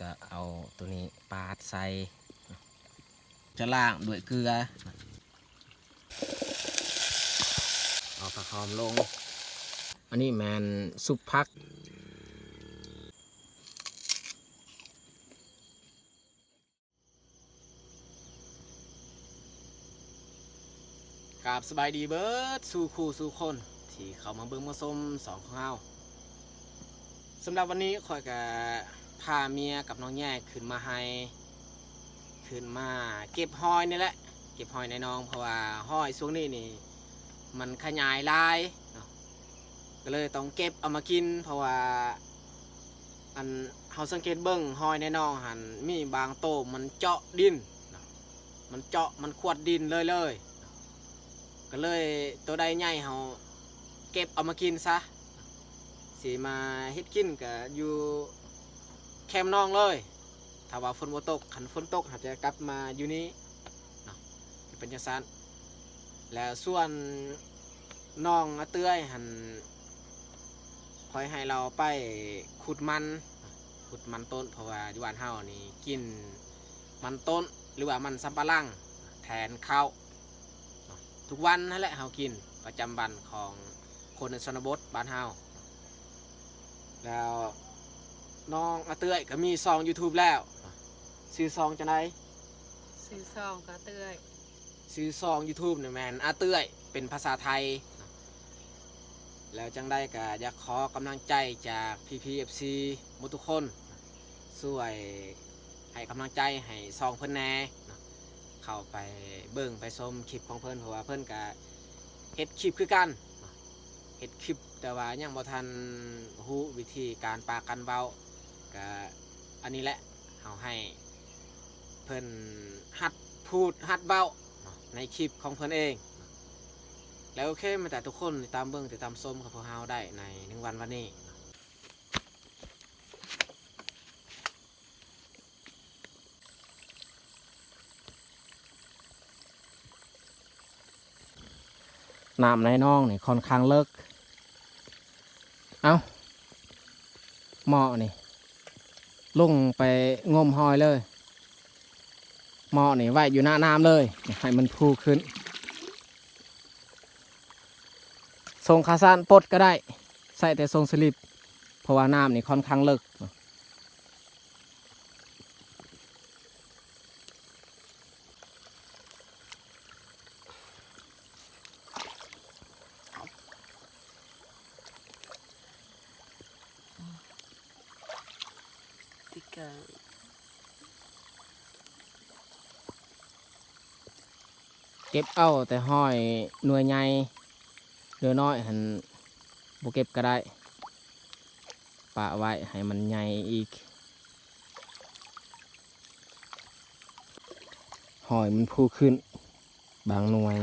ກະເອົາໂຕນີ້ປາດໃສ່ ຈະລ້າງດ້ວຍເກືອ ເອົາຜັກຫອມລົງ ອັນນີ້ແມ່ນຊຸບຜັກ. ກາບສະບາຍດີເບີດສູ່ຄູ່ສູ່ຄົນທີ່ເຂົ້າມາເບິ່ງມາຊົມຊ່ອງຂອງເຮົາ. ສຳລັບວັນນີ້ຂ້ອຍກະພາເມຍກັບນ້ອງແຍກຂຶ້ນມາໄຮ່ ຂຶ້ນມາເກັບຫອຍນີ້ແຫຼະ ເກັບຫອຍໃນໜອງ ເພາະວ່າຫອຍຊ່ວງນີ້ນີ້ມັນຂະຫຍາຍຫຼາຍເນາະ. ກໍເລີຍຕ້ອງເກັບເອົາມາກິນ ເພາະວ່າ ອັນ ເຮົາສັງເກດເບິ່ງຫອຍໃນໜອງຫັ້ນ ມີບາງໂຕມັນເຈາະດິນເນາະ ມັນເຈາະ ມັນຂວດດິນເລີຍໆ ກໍເລີຍໂຕໃດໃຫຍ່ເຮົາເກັບເອົາມາກິນຊະ ຊິມາເຮັດກິນກໍຢູ່ແຄມໜອງເລີຍ. ຖ້າວ່າຝົນບໍ່ຕົກ ຄັນຝົນຕົກເຮົາຈະກັບມາຢູ່ນີ້ເນາະ ຈະເປັນຈັ່ງຊັ້ນ. ແລ້ວສ່ວນໜອງອາເຕື້ອຍຫັ້ນ ຂ້ອຍໃຫ້ລາວໄປຂຸດມັນ ຂຸດມັນຕົ້ນ ເພາະວ່າຢູ່ບ້ານເຮົານີ້ກິນມັນຕົ້ນ ຫຼືວ່າມັນສຳປະຫຼັງແທນເຂົ້າເນາະ ທຸກວັນຫັ້ນແຫຼະເຮົາກິນ ປະຈຳວັນຂອງຄົນໃນຊົນນະບົດບ້ານເຮົາ. ແລ້ວນ້ອງອາເຕື້ອຍກໍມີຊ່ອງຢູທູບແລ້ວ ຊື່ຊ່ອງຈັ່ງໃດ? ຊື່ຊ່ອງກໍເຕື້ອຍ ຊື່ຊ່ອງຢູທູບນີ້ແມ່ນອາເຕື້ອຍ ເປັນພາສາໄທ. ແລ້ວຈັ່ງໃດກໍຢາກຂໍກຳລັງໃຈຈາກພີ່ໆ ເອັຟຊີ ໝົດທຸກຄົນ ຊ່ວຍໃຫ້ກຳລັງໃຈໃຫ້ຊ່ອງເພິ່ນແດ່ເນາະ ເຂົ້າໄປເບິ່ງໄປຊົມຄລິບຂອງເພິ່ນ ເພາະວ່າເພິ່ນກະເຮັດຄລິບຄືກັນເນາະ ເຮັດຄລິບ ແຕ່ວ່າຍັງບໍ່ທັນຮູ້ວິທີການປາກກັນເວົ້າ ກະອັນນີ້ແຫຼະ ເຮົາໃຫ້ເພິ່ນຫັດພູດຫັດເວົ້າເນາະ ໃນຄລິບຂອງເພິ່ນເອງເນາະ. ແລ້ວໂອເຄ ມາແຕ່ທຸກຄົນຕິດຕາມເບິ່ງຕິດຕາມຊົມກັບພວກເຮົາໄດ້ໃນໜຶ່ງວັນວັນນີ້. ນ້ຳໃນໜອງນີ້ຄ່ອນຂ້າງເລິກ ເອົ້າ ໝໍ້ນີ້ລົງໄປງົມຫອຍເລີຍ ໝໍ້ນີ້ໄວ້ຢູ່ໜ້ານ້ຳເລີຍ ໃຫ້ມັນພູຂຶ້ນ. ສົ່ງຂາສັ້ນປົດກໍໄດ້ ໃຊ້ແຕ່ສົ່ງສະລິບ ເພາະວ່ານ້ຳນີ້ຄ່ອນຂ້າງເລິກ. ເກັບເອົາແຕ່ຫອຍໜ່ວຍໃຫຍ່ ໜ່ວຍນ້ອຍຫັ້ນບໍ່ເກັບກໍໄດ້ ປະໄວ້ໃຫ້ມັນໃຫຍ່ອີກ ຫອຍມັນພູຂຶ້ນບາງໜ່ວຍ.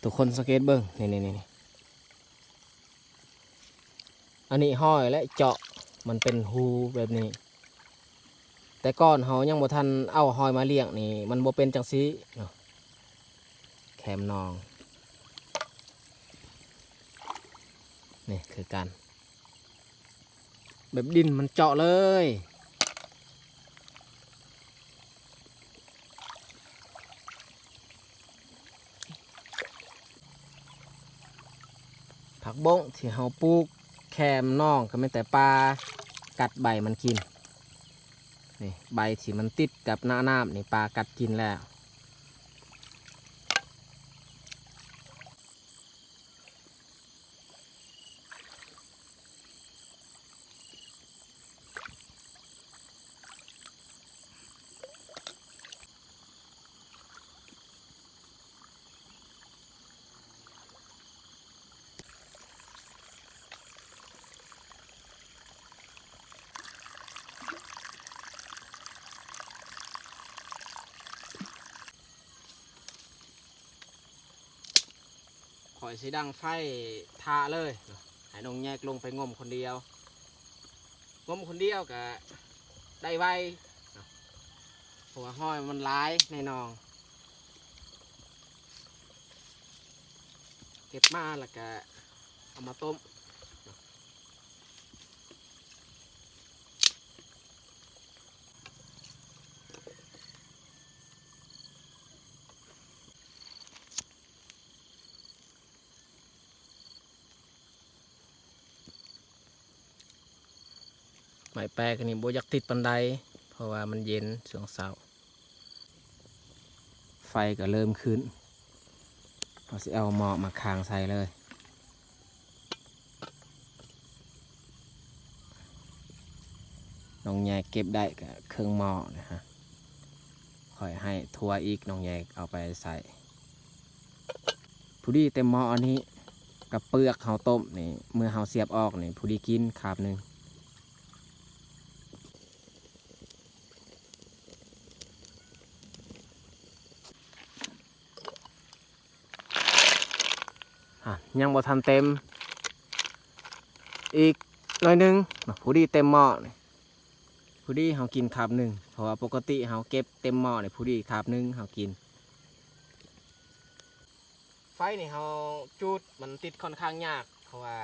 ທຸກຄົນສັງເກດເບິ່ງ ນີ້ໆ ນີ້ ອັນນີ້ຫອຍ ແລະ ເຈາະມັນເປັນຮູແບບນີ້. ແຕ່ກ່ອນເຮົາຍັງບໍ່ທັນເອົາຫອຍມາລ້ຽງນີ້ ມັນບໍ່ເປັນຈັ່ງຊີ້ເນາະ ແຄມໜອງ ນີ້ຄືກັນ ແບບດິນມັນເຈາະເລີຍ. ຜັກບົ້ງທີ່ເຮົາປູກແຄມໜອງກໍແມ່ນແຕ່ປາກັດໃບມັນກິນ ນີ້ ໃບທີ່ມັນຕິດກັບໜ້ານ້ຳນີ້ ປາກັດກິນແລ້ວ. ຂ້ອຍຊິດັງໄຟຖ້າເລີຍ ໃຫ້ນ້ອງແຍກລົງໄປງົມຄົນດຽວ ງົມຄົນດຽວກະໄດ້ໄວ ເພາະວ່າຫອຍມັນຫຼາຍໃນໜອງ ເກັບມາແລ້ວກະ ເອົາມາຕົ້ມ. ໄມ້ແປກນີ້ບໍ່ຢາກຕິດປານໃດ ເພາະວ່າມັນເຢັນຊ່ວງເຊົ້າ. ໄຟກໍເລີ່ມຂຶ້ນ ເຮົາຊິເອົາໝໍ້ມາຄາງໃສ່ເລີຍ. ນ້ອງແຍກເກັບໄດ້ກໍເຄິ່ງໝໍ້ນະຮະ ຂ້ອຍໃຫ້ຖ້ວຍອີກ ນ້ອງແຍກເອົາໄປໃສ່. ພໍດີເຕັມໝໍ້ອັນນີ້ ກັບເປືອກເຮົາຕົ້ມນີ້ ເມື່ອເຮົາສຽບອອກນີ້ ພໍດີກິນຄາບໜຶ່ງ. ອາ ຍັງບໍ່ທັນເຕັມ ອີກໜ້ອຍໜຶ່ງ ພໍດີເຕັມໝໍ້ນີ້ ພໍດີເຮົາກິນຄາບໜຶ່ງ ເພາະວ່າປົກກະຕິເຮົາເກັບເຕັມໝໍ້ນີ້ ພໍດີຄາບໜຶ່ງເຮົາກິນ. ໄຟນີ້ເຮົາຈູດມັນຕິດຄ່ອນຂ້າງຍາກ ເພາະວ່າ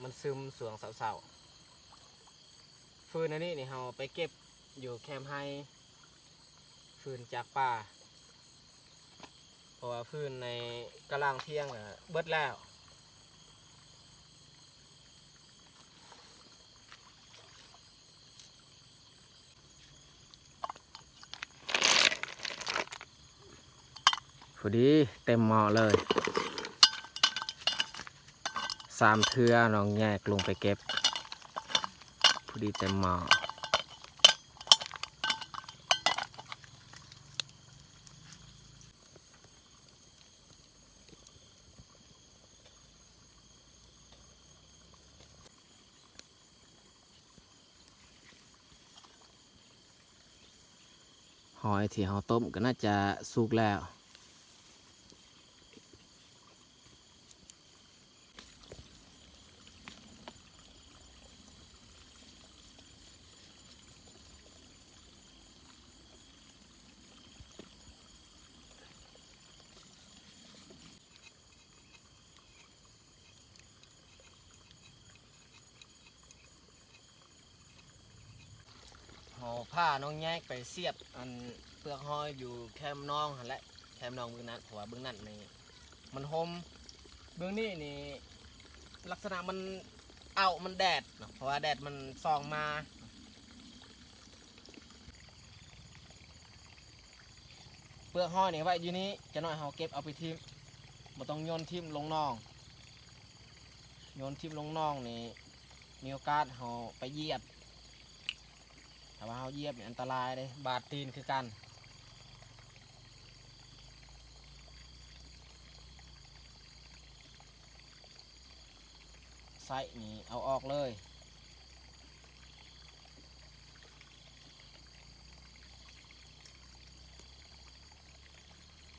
ມັນຊຶມຊ່ວງເຊົ້າໆ. ຟືນອັນນີ້ນີ້ເຮົາໄປເກັບຢູ່ແຄມໄຮ່ ຟືນຈາກປ່າ ເພາະວ່າຟືນໃນກະລາງທຽງກໍເບິດແລ້ວ. ພໍດີເຕັມໝໍ້ເລີຍ ສາມເທື່ອນ້ອງແຍກລົງໄປເກັບ ພໍດີເຕັມໝໍ້. ຫອຍທີ່ເຮົາຕົ້ມກໍໜ້າຈະສຸກແລ້ວ. ເຮົາພານ້ອງແຍກໄປສຽບອັນເປືອກຫອຍຢູ່ແຄມໜອງຫັ້ນແຫຼະ ແຄມໜອງເບື້ອງນັ້ນ ເພາະວ່າເບື້ອງນັ້ນນີ້ມັນຮົ່ມ ເບື້ອງນີ້ນີ້ລັກສະນະມັນເອົາ ມັນແດດເນາະ ເພາະວ່າແດດມັນສ່ອງມາ. ເປືອກຫອຍນີ້ໄວ້ຢູ່ນີ້ ຈັກໜ້ອຍເຮົາເກັບເອົາໄປຖິ້ມ ບໍ່ຕ້ອງໂຍນຖິ້ມລົງໜອງ ໂຍນຖິ້ມລົງໜອງນີ້ ມີໂອກາດເຮົາໄປຢຽບ ຖ້າວ່າເຮົາຢຽບນີ້ອັນຕະລາຍເດ້ ບາດຕີນຄືກັນ. ໄສ້ນີ້ເອົາອອກເລີຍ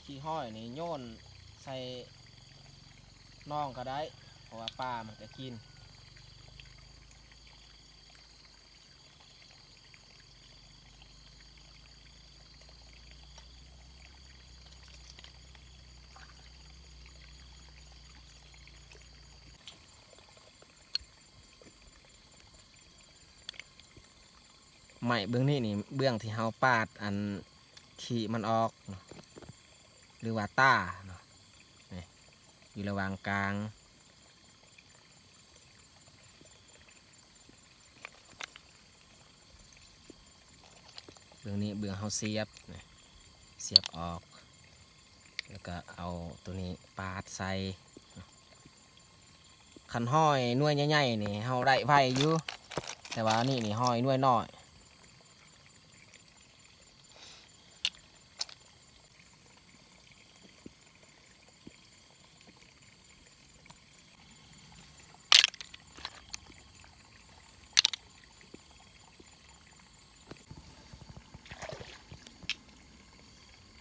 ຂີ້ຫອຍນີ້ໂຍນໃສ່ໜອງກໍໄດ້ ເພາະວ່າປາມັນກໍກິນ. ໄມ້ເບື້ອງນີ້ນີ້ ເບື້ອງທີ່ເຮົາປາດອັນຂີ້ມັນອອກເນາະ ຫຼືວ່າຕາເນາະ ນີ້ ຢູ່ລະຫວ່າງກາງ. ເບື້ອງນີ້ເບື້ອງເຮົາສຽບ ສຽບອອກ ແລ້ວກໍເອົາໂຕນີ້ປາດໃສ່. ຄັນຫອຍໜ່ວຍໃຫຍ່ໆນີ້ເຮົາໄດ້ໄວຢູ່ ແຕ່ວ່າອັນນີ້ນີ້ຫອຍໜ່ວຍນ້ອຍ.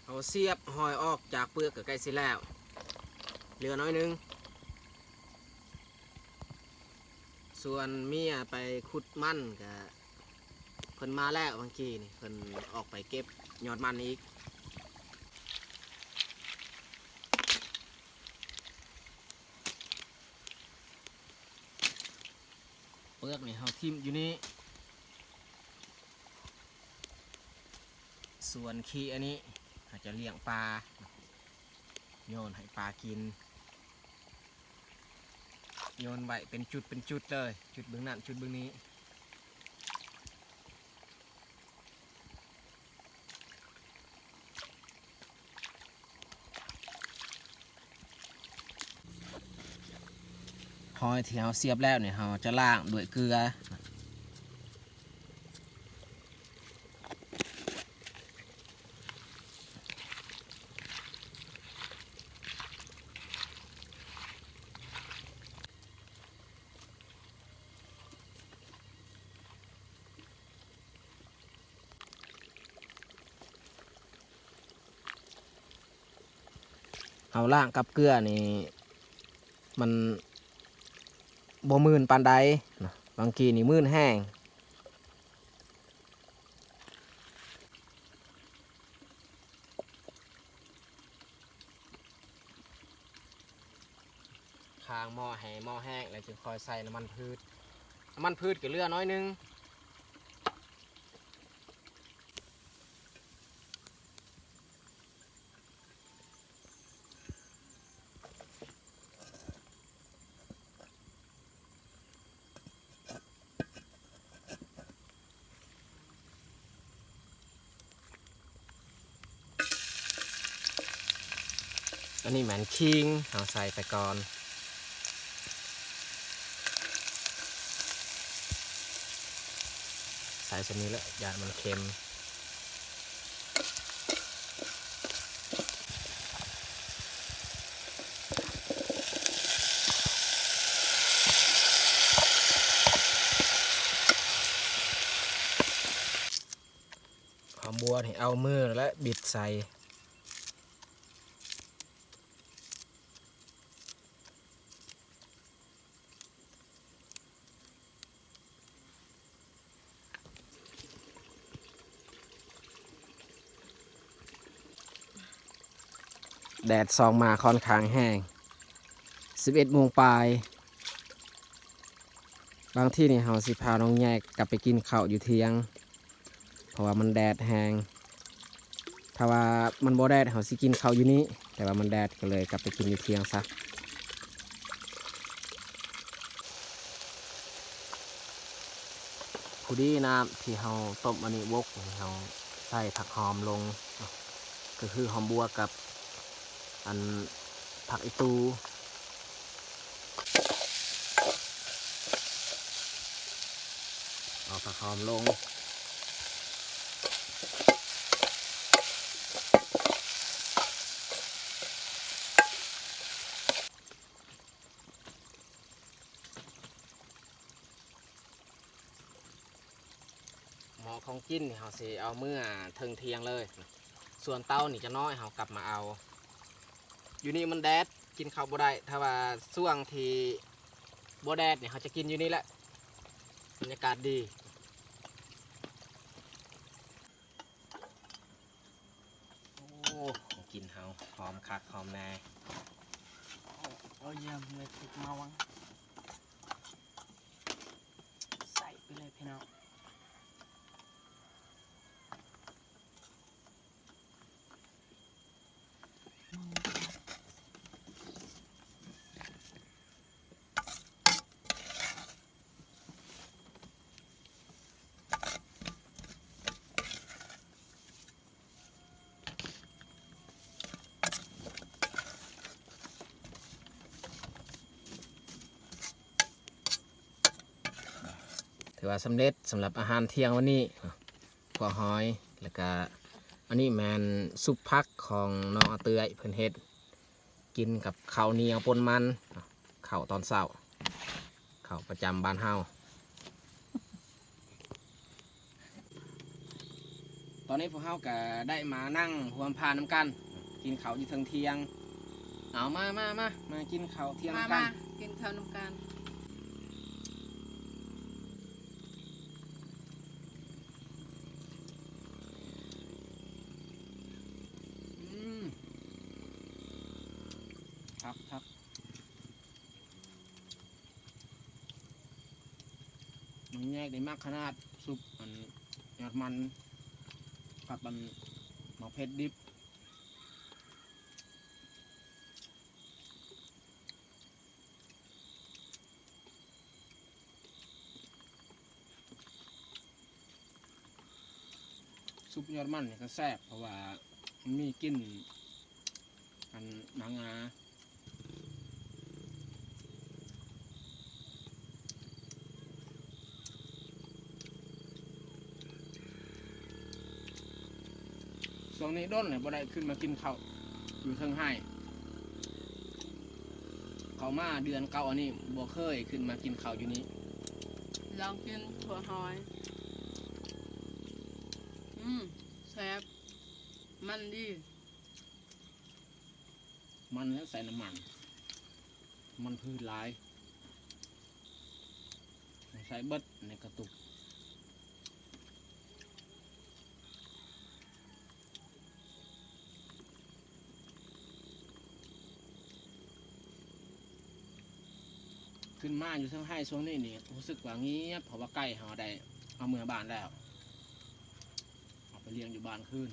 ເຮົາສຽບຫອຍອອກຈາກເປືອກກໍໃກ້ຊິແລ້ວ ເຫຼືອໜ້ອຍໜຶ່ງ. ສ່ວນເມຍໄປຂຸດມັນກະ ເພິ່ນມາແລ້ວ ເມື່ອກີ້ນີ້ເພິ່ນອອກໄປເກັບຍອດມັນອີກ. ເປືອກນີ້ເຮົາຖິ້ມຢູ່ນີ້ ສ່ວນຂີ້ອັນນີ້ເຮົາຈະລ້ຽງປາ ໂຍນໃຫ້ປາກິນ ໂຍນໄວ້ເປັນຈຸດເປັນຈຸດເລີຍ ຈຸດເບື້ອງນັ້ນ ຈຸດເບື້ອງນີ້. ຫອຍທີ່ເຮົາສຽບແລ້ວນີ້ ເຮົາຈະລ້າງດ້ວຍເກືອ. ເຮົາລ້າງກັບເກືອນີ້ ມັນບໍ່ມື່ນປານໃດເນາະ ບາງທີນີ້ມື່ນແຮງ. ຄ້າງໝໍ້ໃຫ້ໝໍ້ແຫ້ງ ແລ້ວຈຶ່ງຄ່ອຍໃສ່ນ້ຳມັນພືດ ນ້ຳມັນພືດກໍເຫຼືອໜ້ອຍໜຶ່ງ. ອັນນີ້ແມ່ນຂີງ ເຮົາໃສ່ໄປກ່ອນ ໃສ່ສ່ຳນີ້ແຫຼະ ຢ້ານມັນເຄັມ. ຫອມບົວນີ້ເອົາມືແຫຼະບິດໃສ່. ແດດສ່ອງມາຄ່ອນຂ້າງແຮງ ສິບເອັດໂມງປາຍ. ບາງທີນີ້ເຮົາຊິພານ້ອງແຍກກັບໄປກິນເຂົ້າຢູ່ທ່ຽງ ເພາະວ່າມັນແດດແຮງ. ຖ້າວ່າມັນບໍ່ແດດ ເຮົາຊິກິນເຂົ້າຢູ່ນີ້ ແຕ່ວ່າມັນແດດ ກໍເລີຍກັບໄປກິນຢູ່ທ່ຽງຊະ. ພໍດີນ້ຳທີ່ເຮົາຕົ້ມອັນນີ້ບົກ ເຮົາໃສ່ຜັກຫອມລົງ ກໍຄືຫອມບົວກັບ ອັນ ຜັກອີ່ຕູ ເອົາຜັກຫອມລົງ. ໝໍ້ຂອງກິນນີ້ເຮົາຊິເອົາເມືອເທິງທ່ຽງເລີຍ ສ່ວນເຕົານີ້ຈັກໜ້ອຍເຮົາກັບມາເອົາ. ຢູ່ນີ້ມັນແດດ ກິນເຂົ້າບໍ່ໄດ້ ຖ້າວ່າຊ່ວງທີ່ບໍ່ແດດນີ້ ເຮົາຈະກິນຢູ່ນີ້ແຫຼະ ບັນຍາກາດດີ. ໂອ້ ຂອງກິນເຮົາຫອມຄັກຫອມແນ່ ເອົາຢາເມັດຕິດມາວາງ ໃສ່ໄປເລີຍພີ່ນ້ອງ. ຖືວ່າສຳເລັດສຳລັບອາຫານທ່ຽງວັນນີ້ ຂົ້ວຫອຍ ແລ້ວກະອັນນີ້ແມ່ນຊຸບຜັກຂອງນ້ອງອາເຕື້ອຍເພິ່ນເຮັດ ກິນກັບເຂົ້າໜຽວປົນມັນ ເຂົ້າຕອນເຊົ້າ ເຂົ້າປະຈຳບ້ານເຮົາ. ຕອນນີ້ພວກເຮົາກະໄດ້ມານັ່ງຮ່ວມພານນຳກັນ ກິນເຂົ້າຢູ່ເທິງທ່ຽງ. ເອົາ ມາ ມາ ມາ ມາກິນເຂົ້າທ່ຽງນຳກັນ ມາ ມາກິນເຂົ້ານຳກັນ. ອືມ ຄັກ ຄັກ. ນີ້ມັກຂະໜາດ ຊຸບອັນຍອດມັນກັບອັນໝາກເຜັດດິບ. ຊຸບຍອດມັນນີ້ກໍແຊບ ເພາະວ່າມັນມີກິ່ນອັນໝາກງາ. ຊ່ວງນີ້ດົນແລ້ວບໍ່ໄດ້ຂຶ້ນມາກິນເຂົ້າຢູ່ເທິງໄຮ່. ເຂົ້າມາເດືອນເກົ້າອັນນີ້ບໍ່ເຄີຍຂຶ້ນມາກິນເຂົ້າຢູ່ນີ້. ລອງກິນຂົ້ວຫອຍ. ອືມ ແຊບ ມັນດີ. ມັນແລ້ວໃສ່ນ້ຳມັນ ມັນພືດຫຼາຍ ໃສ່ເບິດໃນກະຕຸກ. ຂຶ້ນມາຢູ່ເທິງໄຮ່ຊ່ວງນີ້ນີ້ ຮູ້ສຶກວ່າງຽບ ເພາະວ່າໄກ່ເຮົາໄດ້ເອົາເມືອບ້ານແລ້ວ ເອົາໄປລ້ຽງຢູ່ບ້ານຄືນ.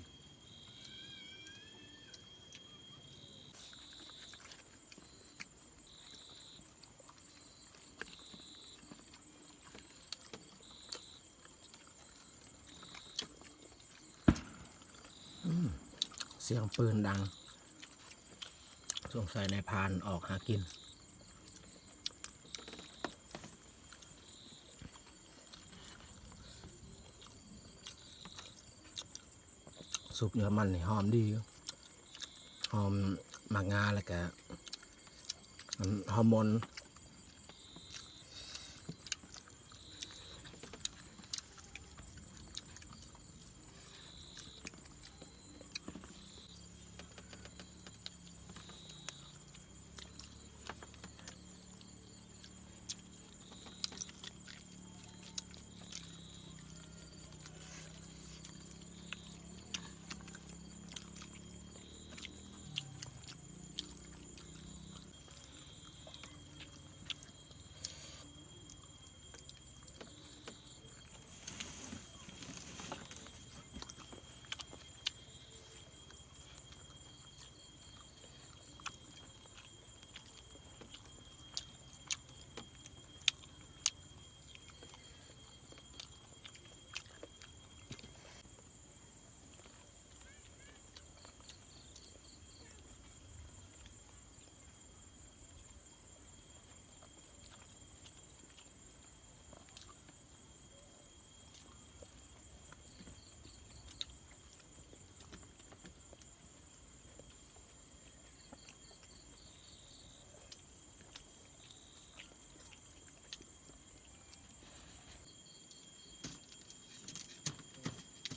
ອືມ ສຽງປືນດັງ ສົງໄສນາຍພານອອກຫາກິນ. ຊຸບຍອດມັນນີ້ຫອມດີ ຫອມໝາກງາ ແລ້ວກະ ອັນ ຫອມມົນ.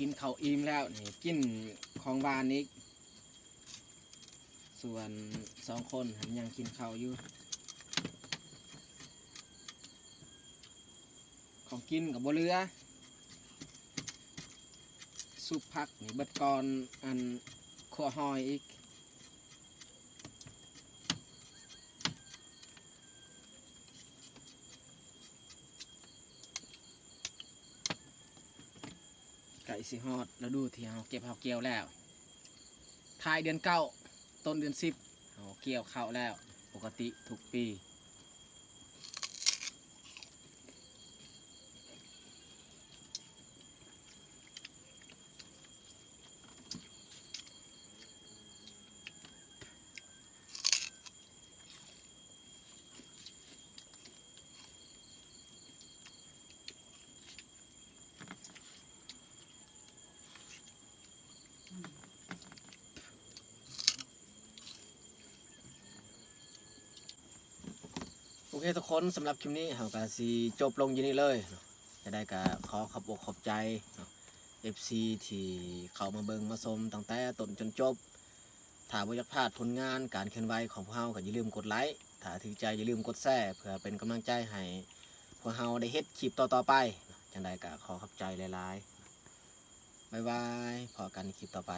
ກິນເຂົ້າອີ່ມແລ້ວນີ້ ກິນຂອງຫວານອີກ. ສ່ວນສອງຄົນຫັ້ນຍັງກິນເຂົ້າຢູ່ ຂອງກິນກໍບໍ່ເຫຼືອ ຊຸບຜັກນີ້ເບິດກ່ອນ ອັນ ຂົ້ວຫອຍອີກ. ໃກ້ຊິຮອດລະດູທີ່ເຮົາເກັບເຮົາກ່ຽວແລ້ວ ທ້າຍເດືອນເກົ້າ ຕົ້ນເດືອນສິບ ເຮົາກ່ຽວເຂົ້າແລ້ວ ປົກກະຕິທຸກປີ. ໂອເຄທຸກຄົນ ສຳລັບຄລິບນີ້ເຮົາກະຊິຈົບລົງຢູ່ນີ້ເລີຍເນາະ. ຈັ່ງໃດກະຂໍຂອບອົກຂອບໃຈເນາະ ເອັຟຊີ ທີ່ເຂົ້າມາເບິ່ງມາຊົມຕັ້ງແຕ່ຕົ້ນຈົນຈົບ. ຖ້າບໍ່ຢາກພາດຜົນງານການເຄື່ອນໄຫວຂອງພວກເຮົາ ກໍຢ່າລືມກົດໄລຄ໌, ຖ້າຖືກໃຈຢ່າລືມກົດແຊ ເພື່ອເປັນກຳລັງໃຈໃຫ້ພວກເຮົາໄດ້ເຮັດຄລິບຕໍ່ໆໄປ. ຈັ່ງໃດກໍຂໍຂອບໃຈຫຼາຍໆ. ບາຍບາຍ, ພໍ້ກັນຄລິບຕໍ່ໄປ.